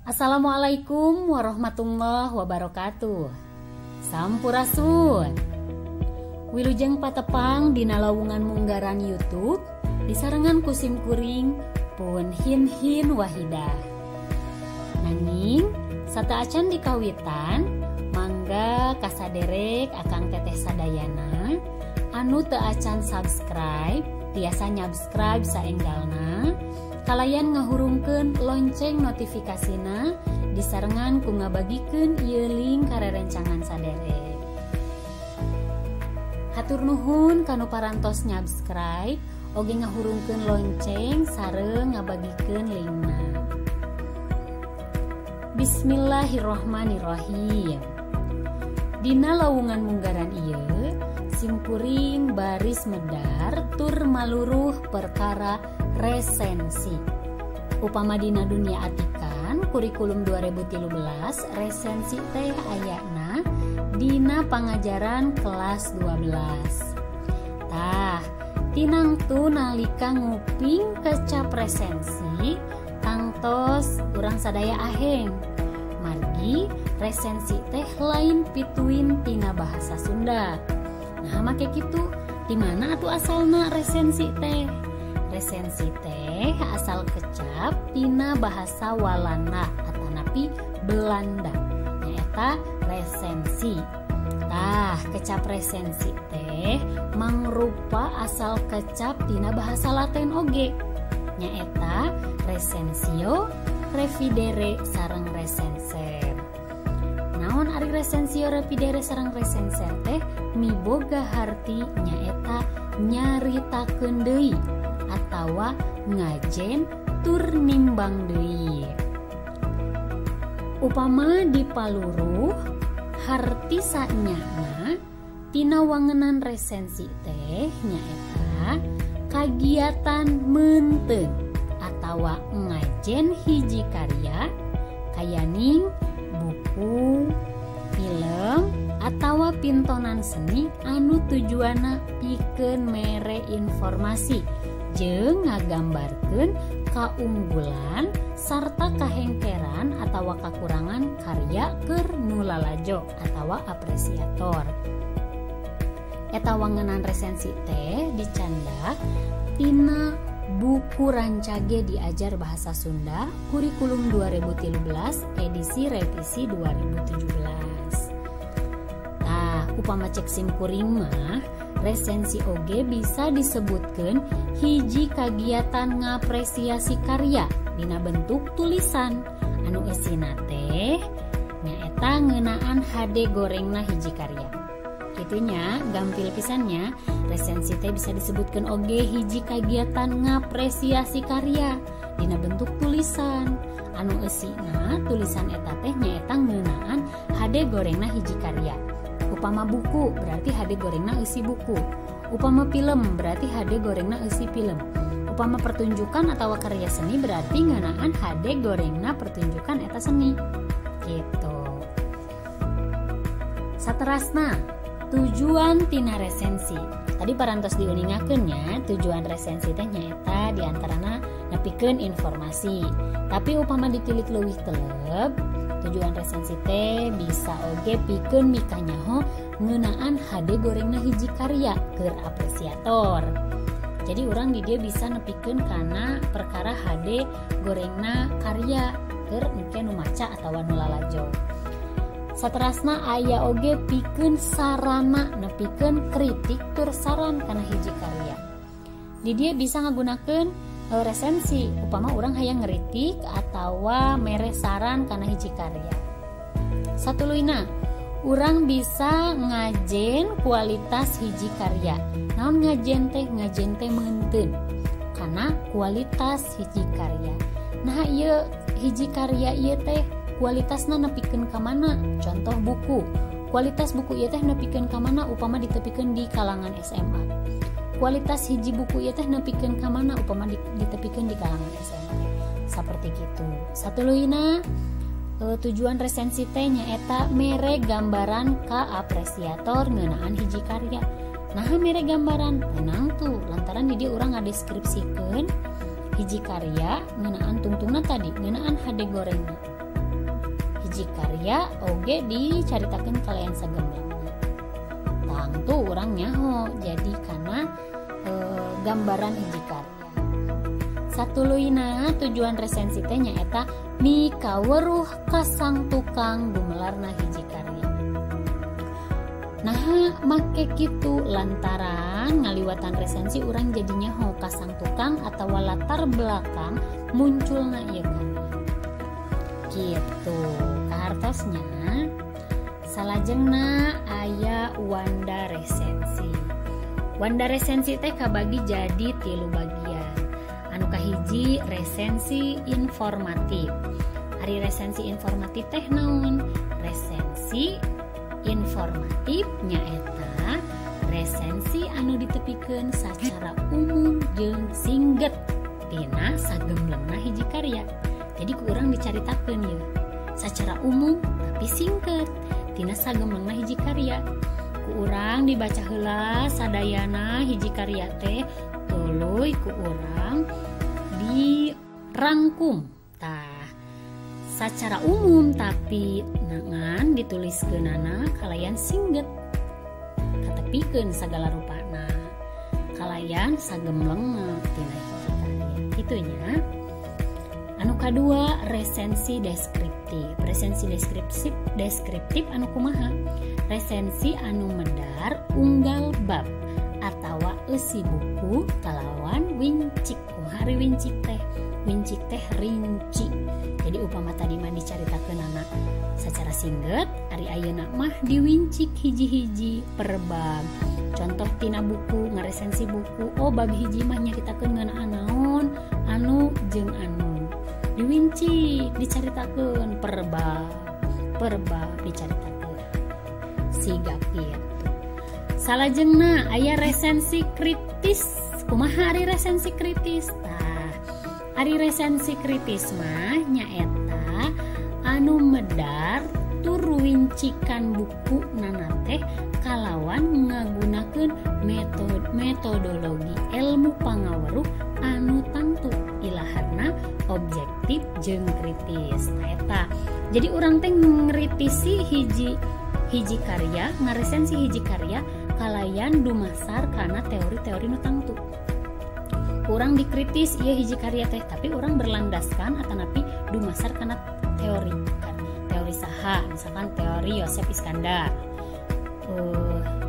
Assalamualaikum warahmatullahi wabarakatuh. Sampurasun. Wilujeng patepang dina lawungan munggaran YouTube disarengan ku simkuring pun Hinhin Wahidah. Nanging sateuacan dikawitan mangga kasaderek akang teteh sadayana anu teu acan subscribe tiasa nyubscribe saenggalna kalayan ngahurungkeun lonceng notifikasina disarengan ku ngabagikeun ieu link ka rerencangan saderek. Hatur nuhun kanu parantos nyubscribe oge ngahurungkeun lonceng sareng ngabagikeun linkna. Bismillahirrahmanirrahim. Dina lawungan munggaran ieu simkuring baris medar tur maluruh perkara resensi. Upama dina dunia atikan kurikulum 2013 resensi teh ayana dina pangajaran kelas 12. Tah, tinangtu nalika nguping kecap resensi tangtos urang sadaya aheng. Margi resensi teh lain pituin tina bahasa Sunda. Nah, make kitu di mana atuh asalna resensi teh? Resensi teh asal kecap tina bahasa Walanda atanapi Belanda nyaeta resensi. Tah, kecap resensi teh mangrupa asal kecap tina bahasa Latin oge nyaeta resensio, revidere sareng resenser. Naon ari resensio, revidere sareng resenser teh miboga harti nyaeta nyaritakeun deui atawa ngajen tur nimbang deui. Upama dipaluruh harti sanyana tina wangenan resensi teh nyaeta kagiatan meunteun atawa ngajen hiji karya kayaning buku, film, atawa pintonan seni anu tujuanna pikeun mere informasi jeung ngagambarkeun kaunggulan sarta kahengkeran atawa kakurangan karya keur nu lalajo atawa apresiator. Eta wangenan resensi teh dicandak tina buku Rancage Diajar Bahasa Sunda kurikulum 2013 edisi revisi 2017. Tah, upama cek simkuring mah resensi oge bisa disebutkeun hiji kagiatan ngapresiasi karya dina bentuk tulisan anu eusina teh nyaeta ngeunaan hade gorengna hiji karya. Itunya gampil pisannya resensi teh bisa disebutkan oge hiji kagiatan ngapresiasi karya dina bentuk tulisan anu eusina tulisan eta teh nyaeta ngeunaan hade gorengna hiji karya. Upama buku berarti hade gorengna eusi buku. Upama film berarti hade gorengna eusi film. Upama pertunjukan atau karya seni berarti ngeunaan hade gorengna pertunjukan eta seni. Gitu. Saterasna tujuan tina resensi. Tadi parantos diuningakeun nya, tujuan resensi teh nyaeta diantarana nepikeun informasi. Tapi upama ditilik leuwih teleb, tujuan resensi teh bisa oge pikeun mikanyaho ngeunaan hade gorengna hiji karya keur apresiator. Jadi urang di dia bisa nepikeun kana perkara hade gorengna karya keur engke nu maca atawa nu lalajo. Saterasna aya oge pikeun sarana nepikeun kritik tur saran kana hiji karya. Di dia bisa ngagunakeun resensi upama urang hayang ngeritik atawa mere saran kana hiji karya. Satuluyna urang bisa ngajen kualitas hiji karya. Naon ngajen teh? Ngajen teh meunteun kana kualitas hiji karya. Nah, ieu hiji karya ieu teh kualitasna nepikeun ka mana? Contoh buku. Kualitas buku ieu teh nepikeun ka mana upama ditepikeun di kalangan SMA. Kualitas hiji buku ieu teh nepikeun ka mana upama ditepikeun di kalangan SMA. Saperti kitu. Satuluyna tujuan resensi teh nyaeta mere gambaran ka apresiator ngeunaan hiji karya. Nah, mere gambaran tenang tuh lantaran di dieu urang ngadeskripsikeun hiji karya ngeunaan tungtungna tadi, ngeunaan hade gorengna. Hiji karya oge dicaritakeun kalayan sagemblengna. Tangtu urang nyaho jadi kana gambaran hiji karya. Satuluyna tujuan resensi teh nyaeta mikaweruh ka sang tukang gumelarna hiji karya. Nah, make kitu lantaran ngaliwatan resensi urang jadi nyaho ka sang tukang atawa latar belakang munculna ieu karya. Gitu kahartosnya. Salajengna aya wanda resensi. Wanda resensi teh kabagi jadi 3 bagian. Anu kahiji resensi informatif. Ari resensi informatif teh naon? Resensi informatif nyaeta resensi anu ditepikeun sacara umum jeung singget tina sagemblengna hiji karya. Jadi ku urang dicaritakeun ieu sacara umum tapi singket tina sagemblengna hiji karya. Ku urang dibaca heula sadayana hiji karya teh, tuluy ku urang dirangkum. Tah, sacara umum tapi nangan dituliskeunana kalayan singget, katepikeun sagala rupana kalayan sagemblengna tina hiji karya. Kitunya. Anu kadua resensi deskriptif. Resensi deskriptif anu kumaha? Resensi anu medar unggal bab atawa eusi buku kalawan wincik. Kumaha ari wincik teh? Wincik teh rinci. Jadi upama tadi mah dicaritakeunana sacara singget, ari ayeuna mah diwincik hiji-hiji per bab. Contoh tina buku, ngaresensi buku, oh bab hiji mah nyaritakeun ngeunaan naon, anu jeung anu. Diwincik, dicaritakeun per bab dicaritakeun. Siga kitu. Salajengna aya resensi kritis. Kumaha ari resensi kritis? Tah, ari resensi kritis mah nyaeta anu medar tur wincikan buku nana teh kalawan ngagunakeun metodologi ilmu pangaweruh anu tangtu ilaharna objektif jeung kritis. Nah, eta. Jadi urang teh ngritisi hiji karya, ngaresensi hiji karya kalayan dumasar kana teori-teori nu tangtu. Urang dikritis ieu hiji karya teh, tapi urang berlandaskan atanapi dumasar kana teori. Teori saha, misalkan teori Yosef Iskandar.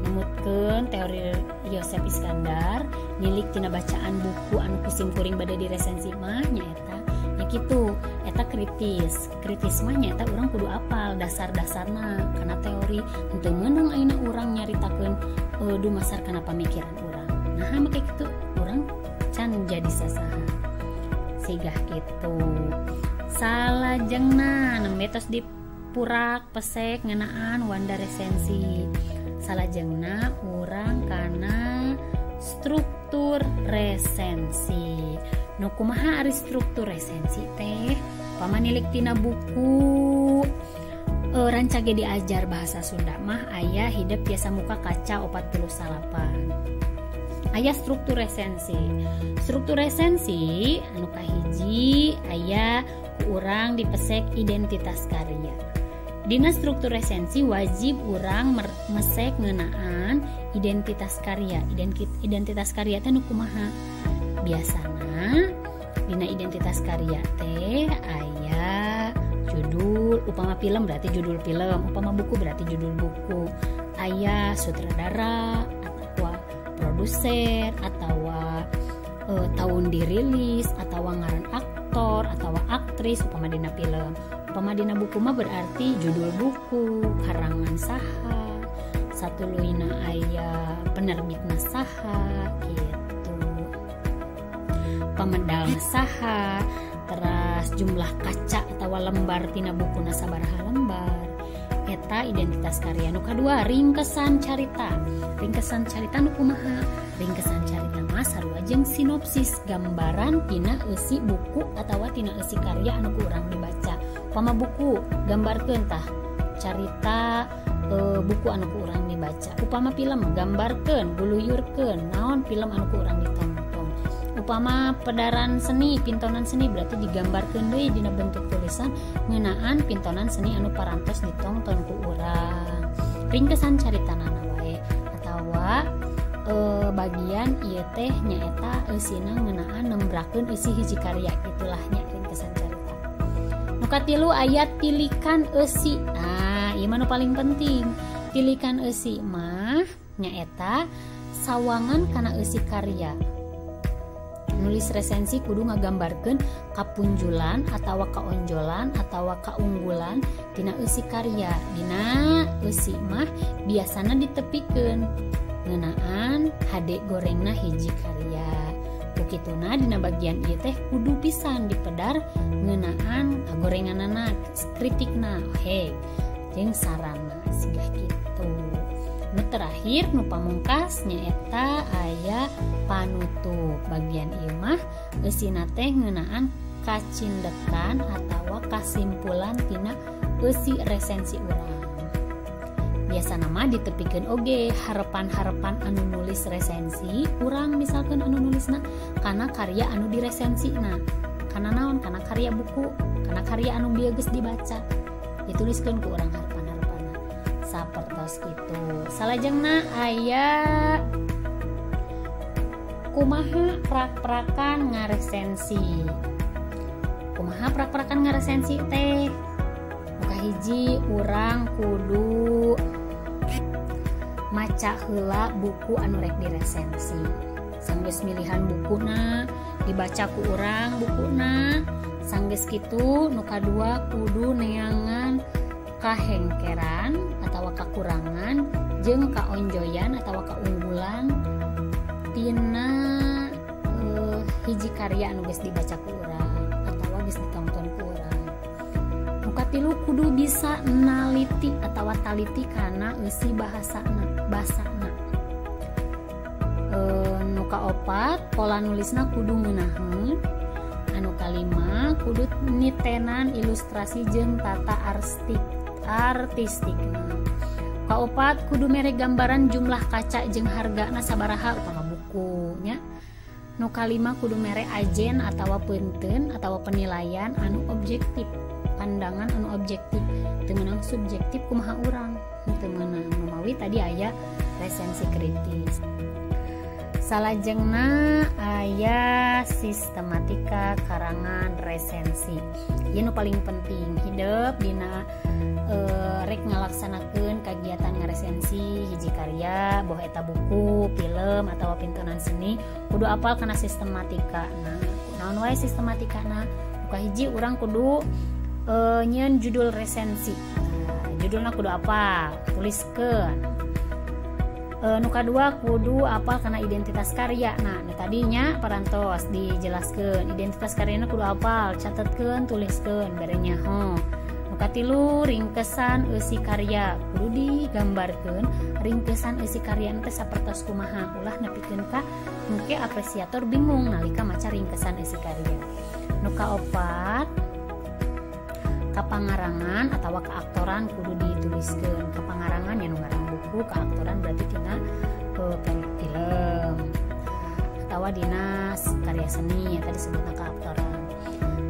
Nemutkeun teori Yosef Iskandar nilik tina bacaan buku anu kusim kuring bade diresensi mah nyaeta nya kitu, eta kritis. Kritis mah nyaeta urang kudu apal dasar-dasarna kana teori, henteu meunang ayeuna urang nyaritakeun dumasar kana pamikiran urang. Nah, make kitu urang can jadi sasaha. Sigah kitu. Salajengna nembe tos dipurak pesek ngeunaan wanda resensi. Salajengna urang kana struktur resensi. Nu kumaha ari struktur resensi teh? Pamanilik tina buku rancage diajar bahasa Sunda mah aya hidep tiasa muka kaca 48. Aya struktur resensi. Struktur resensi anu kahiji aya urang dipesek identitas karya. Dina struktur resensi wajib urang mesek ngeunaan identitas karya. Identitas karya teh nu kumaha? Biasana dina identitas karya teh aya judul, upama film berarti judul film, upama buku berarti judul buku. Aya sutradara atau produser atau tahun dirilis atau ngaran aktor atau aktris upama dina film. Upama dina buku mah berarti judul buku, karangan saha, satuluyna aya penerbitna saha gitu. Pamedalna saha, teras jumlah kaca atau lembar tina bukuna sabaraha lembar. Eta identitas karya. Nu kadua ringkesan carita. Ringkesan carita nu kumaha? Ringkesan carita mah sarua jeung sinopsis, gambaran tina eusi buku atawa tina eusi karya anu ku urang dibaca. Upama buku gambarkeun tah carita buku anu ku urang dibaca. Upama film gambarkeun, buluyurkeun naon film anu ku urang ditonton. Upama pedaran seni, pintonan seni berarti digambarkeun deui dina bentuk tulisan ngeunaan pintonan seni anu parantos ditongton ku urang. Ringkesan caritanana wae atawa bagian ieu teh nyaeta eusina ngeunaan nembrakeun eusi hiji karya gitulah nya ringkesan carita. Nu katilu aya tilikan eusi. Nah, ieu mah nu paling penting. Tilikan eusi mah nyaeta sawangan kana eusi karya. Nulis resensi kudu ngagambarkeun kapunjulan atawa kaonjolan atawa kaunggulan tina eusi karya. Dina eusi mah biasana ditepikeun ngeunaan hade gorengna hiji karya. Kukituna dina bagian ieu teh kudu pisan dipedar ngeunaan kagorenganana, kritikna, he jeung sarana sigah kitu. Nu terakhir nu pamungkas nyaeta aya panutup. Bagian ieu mah eusina teh ngeunaan kacindekan atawa kasimpulan tina eusi resensi urang. Biasana mah ditepikeun oge harepan-harepan anu nulis resensi urang, misalkan anu nulisna kana karya anu diresensina, kana naon, kana karya buku, kana karya anu bieu geus dibaca, dituliskeun ku urang harepan-harepanna sapertos kitu. Salajengna aya kumaha prak-prakan ngaresensi. Kumaha prak-prakan ngaresensi teh? Muka hiji urang kudu maca heula buku anu rek diresensi. Sanggeus milihan bukuna, dibaca ku urang bukuna. Sanggeus kitu nu kadua kudu neangan kahengkeran atawa kakurangan jeung kaonjoyan atawa kaunggulan tina hiji karya anu geus dibaca ku urang atawa geus ditonton ku urang. Nu katilu kudu bisa naliti atawa taliti kana eusi bahasana, basana. Nu kaopat pola nulisna kudu ngeunaheun. Anu kalima kudu nitenan ilustrasi jeung tata artistikna. Kaopat kudu mere gambaran jumlah kaca jeung hargana sabaraha upama buku nya. Nu kalima kudu mere ajen atawa peunteun atawa penilaian anu objektif, pandangan anu objektif, teu meunang subjektif kumaha urang, teu meunang. Numawi tadi aya resensi kritis. Salajengna aya sistematika karangan resensi. Ieu nu paling penting hidep dina rek ngalaksanakeun kagiatan ngaresensi hiji karya, boh eta buku, film atawa pintonan seni, kudu apal kana sistematika. Nah, naon wae sistematikana? Buka hiji urang kudu nyieun judul resensi. Nah, judulna kudu apal, tuliskeun. Nu kadua kudu apal kana identitas karya. Nah, nu tadinya parantos dijelaskeun identitas karyana kudu apal, catetkeun, tuliskeun bere nyaho. Nu katilu ringkesan eusi karya kudu digambarkeun ringkesan eusi karya teh sapertos kumaha, ulah nepikeun ka engke apresiator bingung nalika maca ringkesan eusi karya. Nu kaopat kapangarangan atawa keaktoran kudu dituliskeun. Kapangarangan nya nu ngarang buku, keaktoran berarti tina film atawa dina karya seni eta disebutna keaktoran.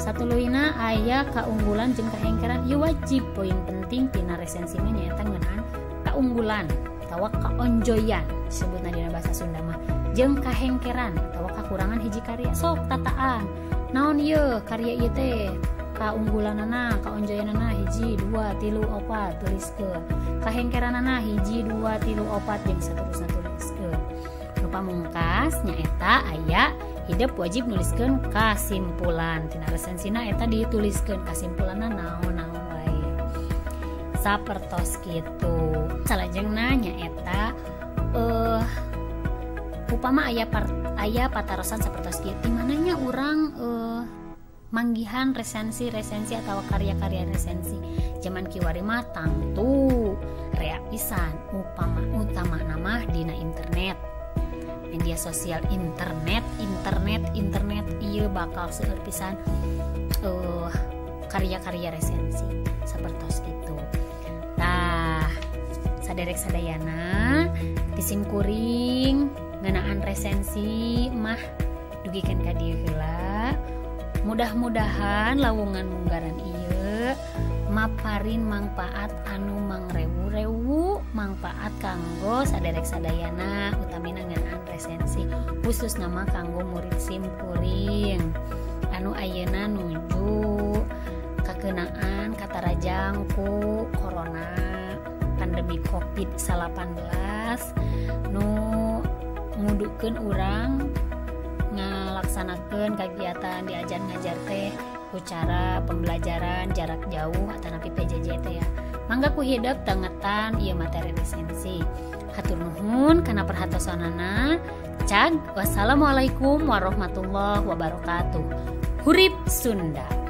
Satuluyna aya kaunggulan jeung kahengkeran. Ieu wajib poin penting tina resensi mah nyaeta ngeunaan kaunggulan atawa kaonjoyan disebutna dina bahasa Sunda mah, jeung kahengkeran atawa kakurangan hiji karya. Sok tataan naon ieu karya ieu teh, kaunggulanana, kaonjoyanana 1 2 3 4 tuliskeun, kahengkeranana 1 2 3 4 jeung saterusna tuliskeun. Nu pamungkas nyaeta aya hidep wajib nuliskeun kasimpulan tina resensina eta dituliskeun kasimpulanna naon-naon wae sapertos kitu. Salajengna nyaeta upama aya patarosan sapertos kieu, di mananya urang manggihan resensi-resensi atau karya-karya resensi zaman kiwari mah tangtu rea pisan, upama utama nama dina internet, media sosial, internet ieu bakal seueur pisan karya-karya resensi sapertos kitu. Tah saderek sadayana ti simkuring ngeunaan resensi mah Dugikeun ka dieu heula. Mudah-mudahan lawungan munggaran ieu maparin mangpaat anu mangrewu-rewu, mangpaat kanggo saderek sadayana, utamina ngeunaan resensi, khusus nama kanggo murid simkuring anu ayeuna nuju kakenaan katarajang ku corona pandemi COVID-19 nu ngudukeun urang ngalaksanakeun kagiatan diajar ngajar teh ku cara pembelajaran jarak jauh atanapi PJJ teh ya. Mangga ku hidep tengetan ieu materi resensi. Hatur nuhun kana perhatosanana. Cag, wassalamualaikum warahmatullahi wabarakatuh. Hurip Sunda.